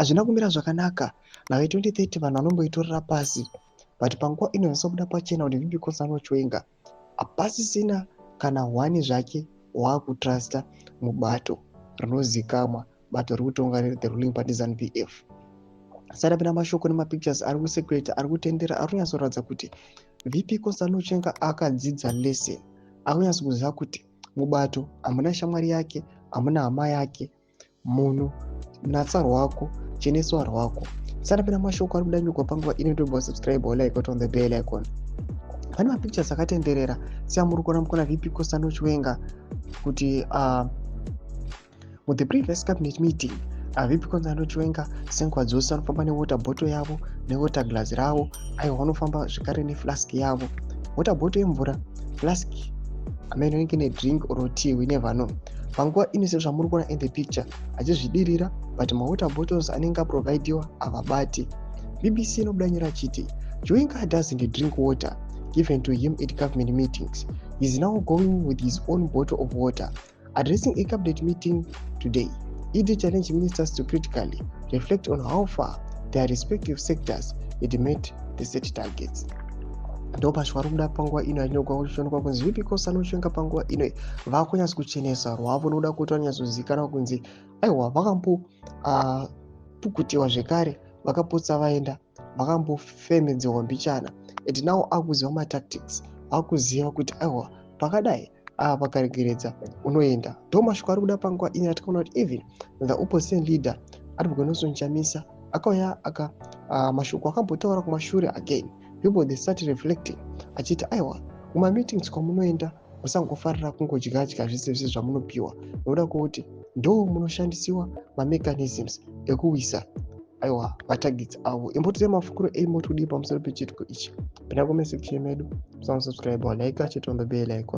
Hazvina kumira zvakanaka. Nhau ye2030 vanhu vanomboitorera pasi, but panguva ino zvasobuda pachena kuti VP Constantino Chiwenga hapasisina kana hwani zvake waakutrusta mubato rinozikamwa, bato riri kutonga, the ruling party ZANU PF. Sadapinda mashoko nemapictures ari kucirculate, ari kutendera, ari kunyatsoratidza kuti VP Constantino Chiwenga akadzidza lesson, akunyatso kuziva kuti mubato hamuna shamwari yake, hamuna hama yake. Munhu natsa rwako, cheneswa rwako. Sadapinda mashoko ari kudanyurwa panguva ino, tobva subscribe or like on the bell icon. Pane mapictures akatenderera seamuri kuona mukona VP Constantino Chiwenga kuti muthe previous cabinet meeting, VP Constantino Chiwenga senguva dzose vanofamba newater bottle yavo newater glass ravo. Aiwa, vanofamba zvekare neflask yavo, water bottle yemvura, flask amene inenge nedrink or tea, we never know. Panguva ino, sezvamuri kuona in the picture, achizvidirira, but mawater bottles anenge aprovidiwa havabati. BBC inobuda nyora achiti Chiwenga doesn't drink water given to him at government meetings. He is now going with his own bottle of water. Addressing a cabinet meeting today, ED challenged ministers to critically reflect on how far their respective sectors had met the set targets. Ndo mashoko ari kuda panguva ino achinogwa kuchionekwa kunzi VP Constantino Chiwenga panguva ino vakunyatso kuchenesa rwavo, nokuda kuti vanyatsozivikanwa kunzi aiwa, vakambopukutiwa zvekare, vakapotsa vaenda, vakambofemedzerwa mbichana, and now akuziva matactics, akuziva kuti aiwa, pakadai pakaregeredza unoenda. Ndo mashoko ari kuda panguva ino atikaona kuti even the opposition leader Advocate Nelson Chamisa akauya aka mashoko akambotaura kumashure. Again, people, they start reflecting achiti aiwa, kumameetings kwamunoenda musangofarira kungodya dya zvese zvese zvamunopiwa, nokuda kwokuti ndo munoshandisiwa mamechanisms ekuwisa aiwa matargets avo. Imbotirai mafungiro enyu, moti kudii pamusoro pechiitiko ichi? Pinda comment section medu, musasubscribe, like, chete on the bell icon.